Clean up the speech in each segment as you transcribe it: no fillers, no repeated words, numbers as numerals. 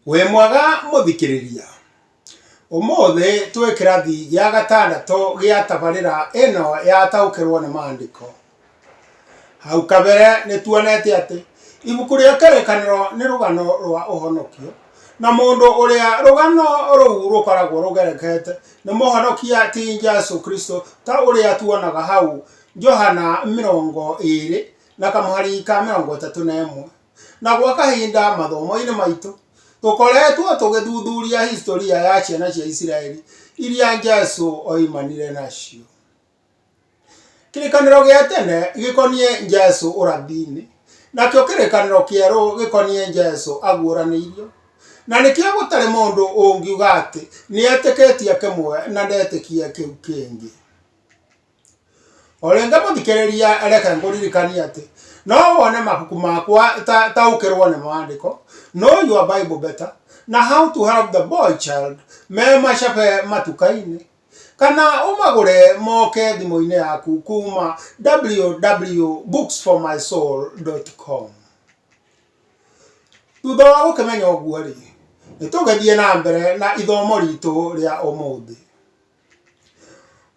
Wĩ mwega mũthikĩrĩria? Ũmũthĩ twĩ kĩrathi gĩa gatandatũ gĩa tabarĩra ĩno ya Taũkĩrwo nĩ Maandĩko. Hau kabere nĩ tuonete atĩ ibuku rĩa Kĩrĩkanĩro nĩ rũgano rwa ũhonokio, na mũndũ ũrĩa rũgano rũu rũkoragwo rũgerekete nĩ mũhonokia ti Jesũ Kristo ta ũrĩa tuonaga hau Johana 20 na kamũhari ka 31. Na gwa kahinda mathomo-inĩ maitũ, tũkoretwo tũgĩthuthuria historia ya ciana cia Isiraeli iria Jesu oimanire nacio. Kĩrĩkanĩro gĩa tene gĩkoniĩ Jesu ũrathi-inĩ, nakĩo kĩrĩkanĩro kĩerũ gĩkoniĩ Jesu aguũranĩirio. Na nĩkĩo gũtarĩ mũndũ ũngiuga atĩ nĩetĩkĩtie kĩmwe na ndetĩkie kĩu kĩngĩ. O rĩngĩ mũthikĩrĩria reke ngũririkanie atĩ no wone mabuku makwa ta Taũkĩrwo nĩ Maandĩko, Know Your Bible Better, na How to Help the Boy Child me macabe matuka-inĩ, kana ũmagũre moke thimũ-inĩ yaku kuma www.booksformysoul.com. Thutha wa gũkĩmenya ũguo-rĩ, nĩ tũgĩthiĩ na mbere na ithomo ritũ rĩa ũmũthĩ.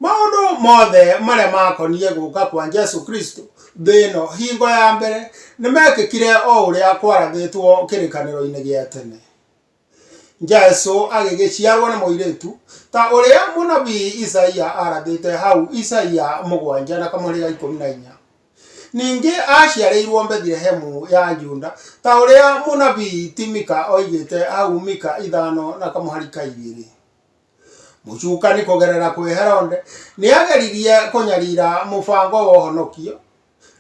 Maũndũ mothe marĩa makoniĩ gũka kwa Jesu Kristo thĩ ĩno hingo ya mbere nĩ mekĩkire o ũrĩa kwarathĩtwo kĩrĩkanĩro-inĩ gĩa tene. Jesu agĩgĩciarwo nĩ mũirĩtu ta ũrĩa mũnabii Isaia arathĩte hau Isaia 7 na kamũhari ga 14. Ningĩ aaciarĩirwo Bethilehemu ya Juda ta ũrĩa mũnabii ti Mika oigĩte hau Mika 5 na kamũhari ka 2. Mũcukani kũgerera kwĩ Herode nĩ ageririe kũnyarira mũbango wa ũhonokio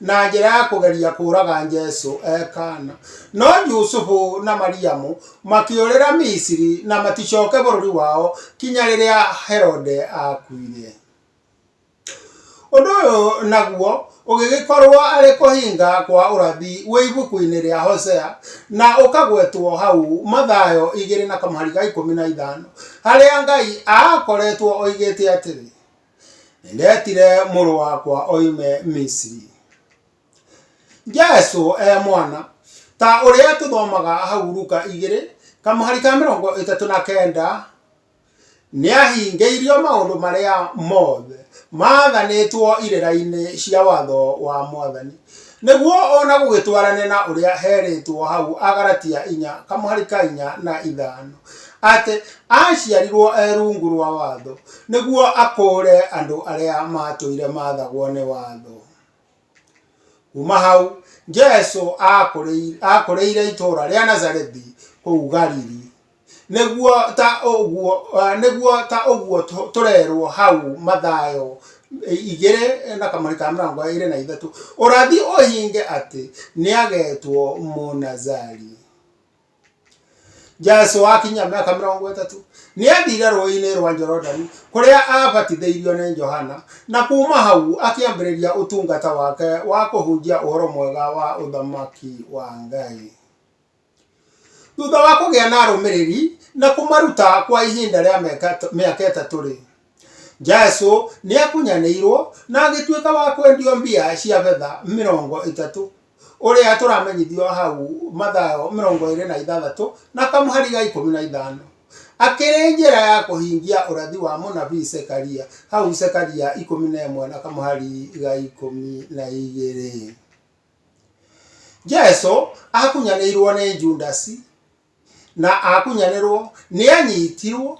na njĩra ya kũgeria kũraga Jesu e kaana. No Jusufu na Mariamu makĩũrĩra Misiri na maticoke bũrũri wao kinya rĩrĩa Herode akuire. Ũndũ ũyũ naguo ũgĩgĩkorwo arĩ kũhinga kwa ũrathi wĩ ibuku-inĩ rĩa Hosea na ũkagwetwo hau Mathayo igĩrĩ na kamũhari ga 15 harĩa Ngai aakoretwo oigĩte atĩrĩ, Nĩndetire mũrũ wakwa oime Misiri. Jesu e mwana ta ũrĩa tũthomaga hau Luka igĩrĩ kamũhari ka 39 Nĩahingĩirio maũndũ marĩa mothe maathanĩtwo irĩra-inĩ cia watho wa Mwathani, nĩguo o na gũgĩtwarane na ũrĩa herĩtwo hau Agalatia inya kamũhari ka inya na ithano, atĩ aaciarirwo e rungu rwa watho, nĩguo akũũre andũ arĩa maatũire maathagwo nĩ watho. Kuma hau, Jesũ aakũrĩire itũũra rĩa Nazarethi kũu Galili. Nĩguo ta ũguo nĩguo ta ũguo tũrerwo hau Mathayo igĩrĩ na kamũhari ka 23, ũrathi ũhinge atĩ nĩagetwo Mũnazari. Jesu akinyia mĩaka 30 nĩathire rũĩ-inĩ rwa Jorodani kũrĩa abatithĩirio nĩ Johana na kuma hau akĩambĩrĩria ũtungata wake wa kũhunjia ũhoro mwega wa ũthamaki wa Ngai. Thutha wa kũgĩa na arũmĩrĩri na kũmaruta kwa ihinda rĩa mĩaka ĩtatũ-rĩ, Jesu nĩ akunyanĩirwo na agĩtuĩka wa kwendio mbia cia betha 30, ũrĩa tũramenyithio hau Mathayo 26 na kamũhari ga 15, akĩrĩ njĩra ya kũhingia ũrathi wa mũnabii Zekaria hau Zekaria 11 na kamũhari ga 12. Jesu akunyanĩirwo nĩ Judasi, na akunyanĩrwo nĩ anyitirwo,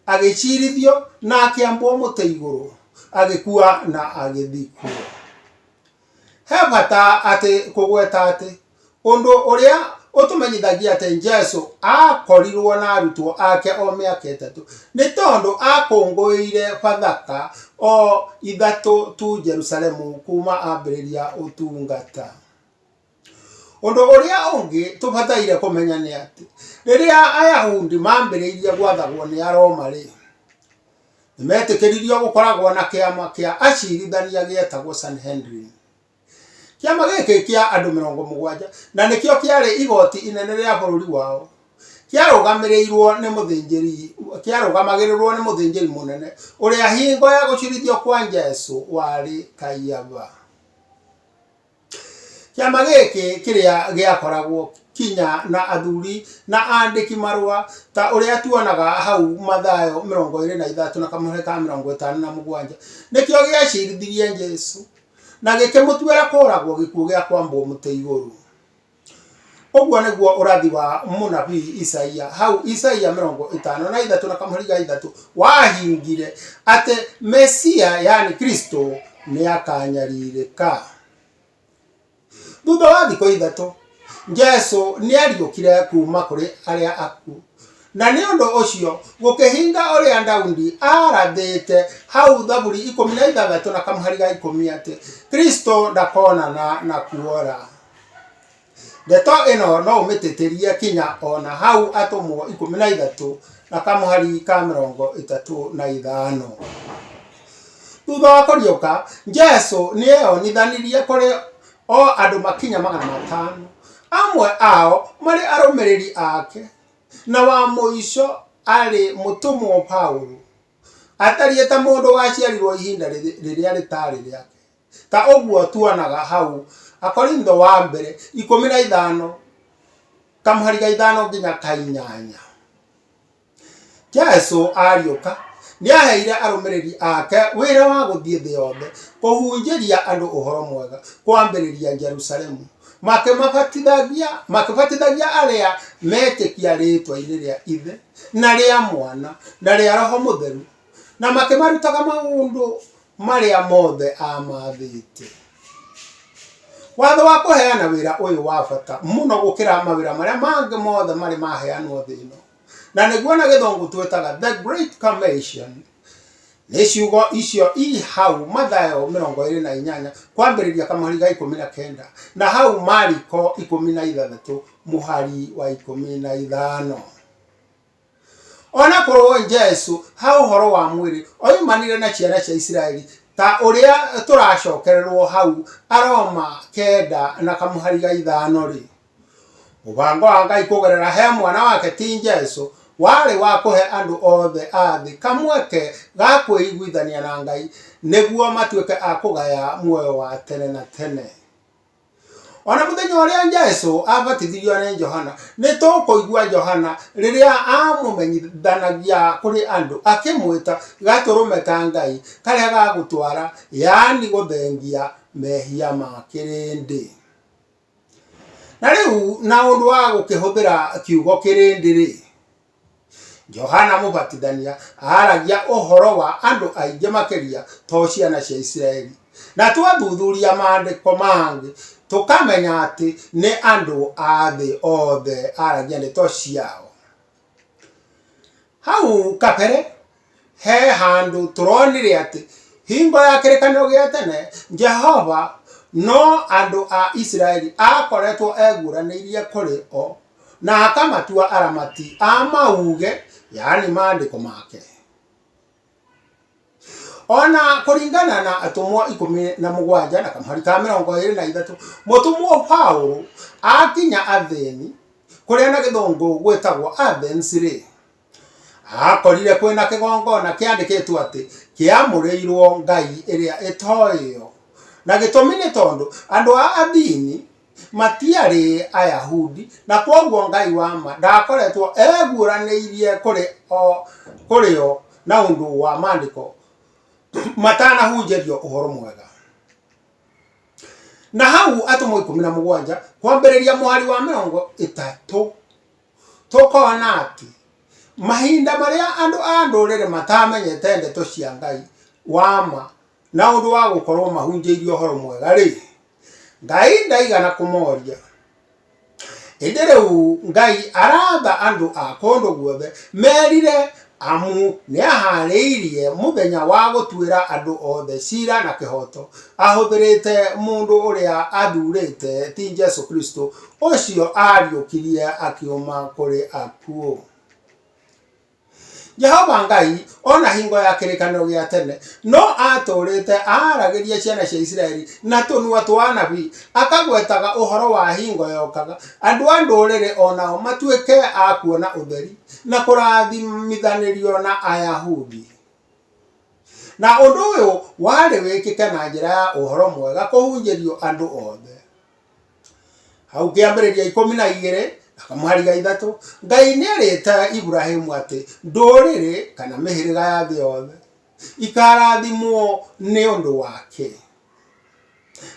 agĩcirithio na akĩambwo mũtĩ igũrũ, agĩkua na agĩthikwo. He bata atĩ kũgweta atĩ ũndũ ũrĩa ũtũmenyithagia atĩ Jesu aakorirwo na arutwo ake o mĩaka ĩtatũ nĩ tondũ akũngũĩire Bathaka o ithatũ tu Jerusalemu kuma ambĩrĩria ũtungata. Ũndũ ũrĩa ũngĩ tũbataire kũmenya nĩ atĩ rĩrĩa Ayahudi mambĩrĩirie gwathagwo nĩ Aroma-rĩ, nĩ metĩkĩririo gũkoragwo na kĩama kĩa acirithania gĩetagwo Sanhedrin. Kĩama gĩkĩ kĩa andũ 70 na nĩkĩo kĩarĩ igoti inene rĩa bũrũri wao, kĩarũgamĩrĩirwo nĩ mũthĩnjĩri kĩarũgamagĩrĩrwo nĩ mũthĩnjĩri mũnene ũrĩa hingo ya gũcirithio kwa Jesu warĩ Kaiafa. Kĩama gĩkĩ kĩrĩa gĩakoragwo kinya na athuri na andĩki marũa ta ũrĩa tuonaga hau Mathayo 23 na kamũhari ka 57, nĩkĩo gĩacirithirie Jesu na gĩkĩmũtuĩra kũũragwo gĩkuũ gĩa kwambwo mũtĩ igũrũ. Ũguo nĩguo ũrathi wa mũnabii Isaia hau Isaia 53 na kamũhari ga 3 wahingire atĩ Mesia yani Kristo nĩakanyarirĩka. Thutha wa thikũ 3, Jesu nĩariũkire kuuma kũrĩ arĩa akuũ, na nĩ ũndũ ũcio gũkĩhinga ũrĩa Daudi aarathĩte hau Thaburi 16 na kamũhari ga 10 atĩ Kristo ndakonana na kuora. Ndeto ĩno no ũmĩtĩtĩrie kinya o na hau Atũmwo 13 na kamũhari ka 35. Thutha wa kũriũka, Jesu nĩ eyonithanirie kũrĩ o andũ makinya 500, amwe ao marĩ arũmĩrĩri ake, na wa mũico arĩ mũtũmwo Paulo, atariĩ ta mũndũ waciarirũo ihinda rĩrĩa rĩtarĩ rĩake. Ta ũguo tuonaga hau Akorintho wa mbere 15 kamũhari ga 5 nginya ka 8. Jesu ariũka, nĩ aaheire arũmĩrĩri ake wĩra wa gũthiĩ thĩ yothe kũhunjĩria andũ ũhoro mwega, kwambĩrĩria Jerusalemu, makĩmabatithagia, makĩbatithagia arĩa metĩkia rĩĩtwa-inĩ rĩa Ithe na rĩa Mwana na rĩa Roho Mũtheru, na makĩmarutaga maũndũ marĩa mothe aamathĩte. Watho wa kũheana wĩra ũyũ wa bata mũno gũkĩra mawĩra marĩa mangĩ mothe marĩ maheanwo thĩ ĩno, na nĩguo na gĩthũngũ twĩtaga The Great Commission, nĩ ciugo icio i hau Mathayo 28 kwambĩrĩria kamũhari ga 19 na hau Mariko 16 mũhari wa 15. Ona korwo Jesu ha ũhoro wa mwĩrĩ oimanire na ciana cia Isiraeli ta ũrĩa tũracokererwo hau Aroma 9 na kamũhari ga 5-rĩ, mũbango wa Ngai kũgerera he mwana wake ti Jesu warĩ wa kũhe andũ othe a thĩ kamweke ga kwĩiguithania na Ngai nĩguo matuĩke a kũgaya muoyo wa tene na tene. Ona mũthenya ũrĩa Jesu abatithirio nĩ Johana, nĩ tũkũigua Johana rĩrĩa amũmenyithanagia kũrĩ andũ akĩmwĩta gatũrũme ka Ngai karĩa gagũtwara, yaani gũthengia mehia ma kĩrĩndĩ. Na rĩu na ũndũ wa gũkĩhũthĩra kiugo kĩrĩndĩ-rĩ, Johana Mũbatithania aaragia ũhoro wa andũ aingĩ makĩria to ciana cia Isiraeli. Na twathuthuria maandĩko mangĩ tũkamenya atĩ nĩ andũ a thĩ othe aaragia ndeto ciao. Hau kabere he handũ tũronire atĩ hingo ya kĩrĩkanĩro gĩa tene Jehova no andũ a Isiraeli akoretwo eguũranĩirie kũrĩ o na akamatua aramati a mauge, yaani maandĩko make. Ona kũringana na atũmwo 17 na kamũhari ka 23, mũtũmwo Paulo akinya Atheni, kũrĩa na gĩthũngũ gwĩtagwo Athens rĩ, akorire kwĩna kĩgongona kĩandĩkĩtwo atĩ kĩamũrĩirwo ngai ĩrĩa ĩtoĩyo. Na gĩtũmi nĩ tondũ andũ a Atheni matiarĩ Ayahudi na kwoguo Ngai wa ma ndakoretwo eguũranĩirie kũrĩ o kũrĩ o na ũndũ wa maandĩko matanahunjĩrio ũhoro mwega. Na hau atũmwo 17 kwambĩrĩria mũhari wa 30 tũkona atĩ mahinda marĩa andũ a ndũrĩrĩ matamenyete ndeto cia Ngai wa ma na ũndũ wa gũkorwo mahunjĩirio ũhoro mwega-rĩ, Ngai ndaigana kũmoria. Ĩndĩ rĩu Ngai aratha andũ a kũndũ guothe merire amu nĩaharĩirie mũthenya wa gũtuĩra andũ othe cira na kĩhooto ahũthĩrĩte mũndũ ũrĩa athurĩte ti Jesu Kristo ũcio aariũkirie akiuma kũrĩ akuũ. Jehova Ngai o na hingo ya kĩrĩkanĩro gĩa tene no aatũũrĩte aaragĩria ciana cia Isiraeli na tũnua twa anabii, akagwetaga ũhoro wa hingo yokaga, andũ a ndũrĩrĩ o nao matuĩke a kuona ũtheri na kũrathimithanĩrio na Ayahudi. Na ũndũ ũyũ warĩ wĩkĩke na njĩra ya ũhoro mwega kũhunjĩrio andũ othe. Hau kĩambĩrĩria 12 na kamũhari ga 3, Ngai nĩ erĩte Iburahimu atĩ ndũrĩrĩ kana mĩhĩrĩga ya thĩ yothe ikarathimwo nĩ ũndũ wake.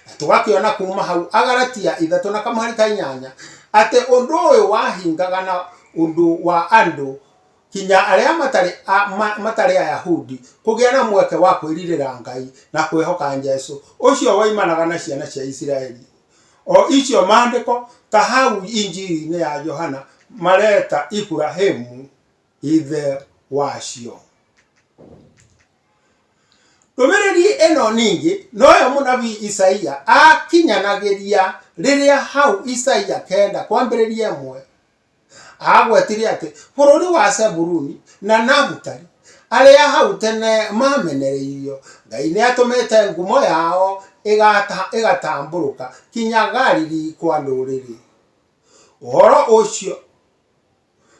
Na tũgakĩona kuma hau Agalatia 3 na kamũhari ka 8 atĩ ũndũ ũyũ wahingaga na ũndũ wa andũ kinya arĩa matarĩ, a, ma, matarĩ Ayahudi kũgĩa na mweke wa kwĩrirĩra Ngai na kwĩhoka Jesu ũcio woimanaga na ciana cia Isiraeli. O icio maandĩko ta hau Injiri-inĩ ya Johana mareta Iburahimu ithe wacio. Ndũmĩrĩri ĩno ningĩ noyo mũnabii Isaia akinyanagĩria rĩrĩa hau Isaia 9 kwambĩrĩria 1 Aagwetire atĩ bũrũri wa Zebuluni na Nafutali, arĩa hau tene maamenereirio, Ngai nĩ atũmĩte ngumo yao ĩgatambũrũka kinya Galili kwa ndũrĩrĩ. Ũhoro ũcio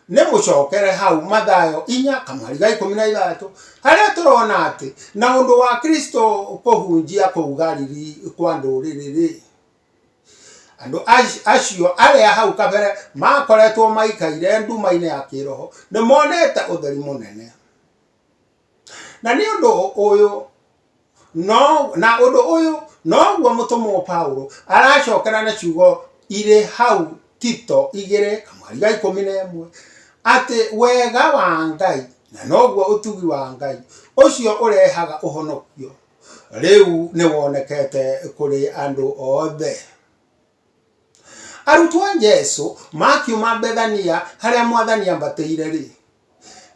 nĩ mũcokere hau Mathayo 4 kamũhari ga 16, harĩa tũrona atĩ na ũndũ wa Kristo kũhunjia kũu Galili kwa ndũrĩrĩ-rĩ, Andũ acio arĩa hau kabere makoretwo maikaire nduma-inĩ ya kĩĩroho nĩ monete ũtheri mũnene. Na nĩ ũndũ ũyũ no na ũndũ ũyũ noguo mũtũmwo Paulo aracokera na ciugo irĩ hau Tito 2 kamũhari ga 11 atĩ wega wa Ngai na noguo ũtugi wa Ngai ũcio ũrehaga ũhonokio rĩu nĩ wonekete kũrĩ andũ othe. Arutwo a Jesu makiuma Bethania harĩa Mwathani ambatĩire-rĩ,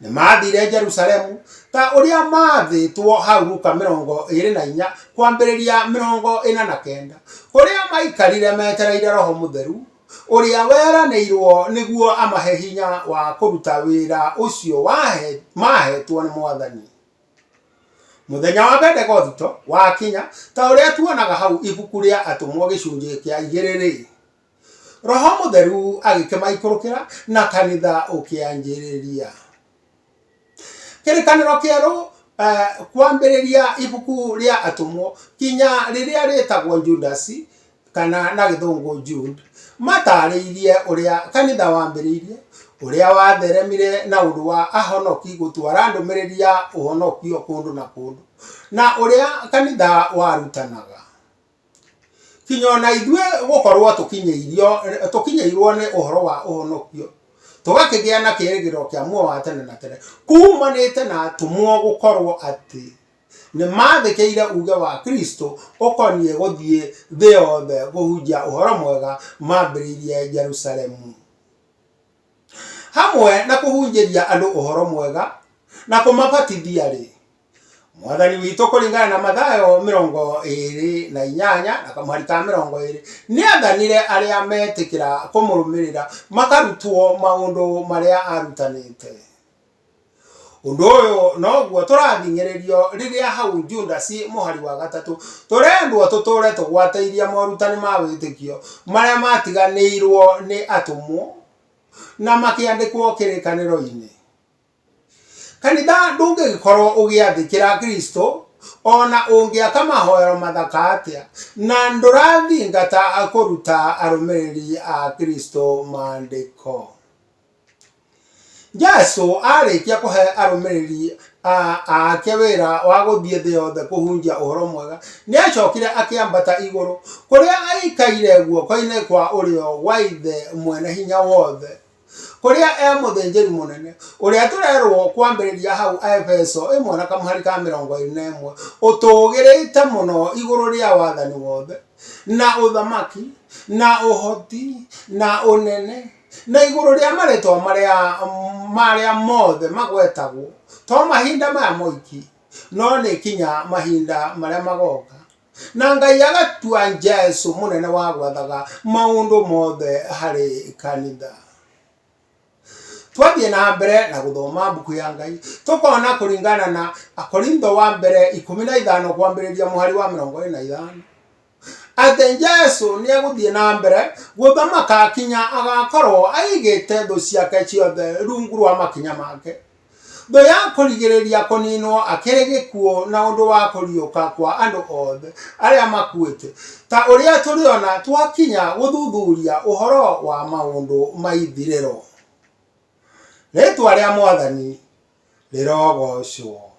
nĩ maathire Jerusalemu ta ũrĩa maathĩtwo hau Luka 24 kwambĩrĩria 49, kũrĩa maikarire metereire Roho Mũtheru ũrĩa weranĩirwo nĩguo amahe hinya wa kũruta wĩra ũcio mahetwo nĩ Mwathani. Mũthenya wa Bendegothito wakinya, ta ũrĩa tuonaga hau ibuku rĩa Atũmwo gĩcunjĩ kĩa 2-rĩ, Roho Mũtheru agĩkĩmaikũrũkĩra na kanitha ũkĩanjĩrĩria. Kĩrĩkanĩro Kĩerũ kwambĩrĩria ibuku rĩa Atũmwo kinya rĩrĩa rĩtagwo Judasi kana na gĩthũngũ Jude, matarĩirie ũrĩa kanitha wambĩrĩirie, ũrĩa watheremire na ũndũ wa ahonoki gũtwara ndũmĩrĩri ya ũhonokio kũndũ na kũndũ, na ũrĩa kanitha warutanaga. Kinya ona ithuĩ gũkorwo tũkinyĩirio tũkinyĩirwo nĩ ũhoro wa ũhonokio, tũgakĩgĩa na kĩĩrĩgĩrĩro kĩa muoyo wa tene na tene, kumanĩte na atũmwo gũkorwo atĩ nĩ maathĩkĩire uuge wa Kristo ũkoniĩ gũthiĩ thĩ yothe kũhunjia ũhoro mwega mambĩrĩirie Jerusalemu. Hamwe na kũhunjĩria andũ ũhoro mwega na kũmabatithia-rĩ, Mwathani witũ kũringana na Mathayo 28 na kamũhari ka 20 nĩ athanire arĩa metĩkĩra kũmũrũmĩrĩra makarutwo maũndũ marĩa arutanĩte. Ũndũ ũyũ noguo tũrathing'ĩrĩrio rĩrĩa hau Judasi mũhari wa 3 tũrendwo tũtũre tũgwatĩirie morutani ma wĩtĩkio marĩa matiganĩirwo nĩ atũmwo na makĩandĩkwo kĩrĩkanĩro-inĩ. Kanitha ndũngĩgĩkorwo ũgĩathĩkĩra Kristo ona ũngĩaka mahoero mathaka atĩa na ndũrathingata kũruta arũmĩrĩri a Kristo maandĩko. Jesu arĩkia kũhe arũmĩrĩri ake wĩra wa gũthiĩ thĩ yothe kũhunjia ũhoro mwega, nĩ acokire akĩambata igũrũ, kũrĩa aikaire guoko-inĩ kwa ũrĩo gwa Ithe mwene hinya wothe, kũrĩa e mũthĩnjĩri mũnene, ũrĩa tũrerwo kwambĩrĩria hau Aefeso 1 na kamũhari ka 21, ũtũũgĩrĩte mũno igũrũ rĩa wathani wothe, na ũthamaki, na ũhoti, na ũnene, na igũrũ rĩa marĩtwa marĩa marĩa mothe magwetagwo, to mahinda maya moiki, no nĩ kinya mahinda marĩa magoka. Na Ngai agatua Jesu mũnene wa gwathaga maũndũ mothe harĩ kanitha. Twathiĩ na mbere na gũthoma mbuku ya Ngai, tũkona kũringana na Akorintho wa mbere 15 kwambĩrĩria mũhari wa 25, atĩ Jesu nĩ egũthiĩ na mbere gũthamaka kinya agakorwo aigĩte thũ ciake ciothe rungu rwa makinya make. Thũ ya kũrigĩrĩria kũninwo akĩrĩ gĩkuũ na ũndũ wa kũriũka kwa andũ othe arĩa makuĩte, ta ũrĩa tũrĩona twakinya gũthuthuria ũhoro wa maũndũ ma ithirĩro. Rĩĩtwa rĩa Mwathani rĩrogoocwo.